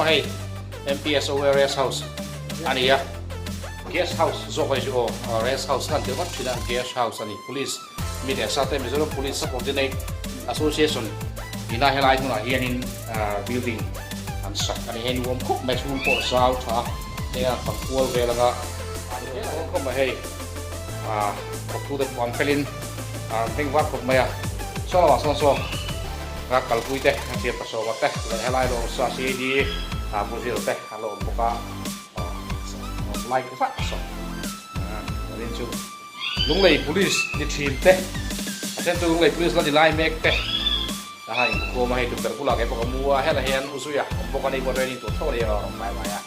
hei MPSO rest house a ni a guest house zawk a ni chu aw rest house khan tel vat thin a guest house a ni police mi leh sa te Mizoram Police Subordinate Association ina helai hmunah hianin building an sak a ni hei nuam khawp mai chhung pawh zau tha a heng an fang kual vel anga a ni nuam khawp mai hei thawktu te pawh an felin an hming var khawp mai a saw lamah sawn saw ka kalpui te a thian pasawma te leh helai lo sa CAD buzil te an lo awm bawk a like vak saw a chu. Lunglei Police ni thin te, a then chu Lunglei Police la ni lai mek te a han inkhawm a, hei tukverh bulah kei pawh ka mu a, helai hian u Zuia awm bawk a ni pawh training tur tho a ni a rawn kai mai a.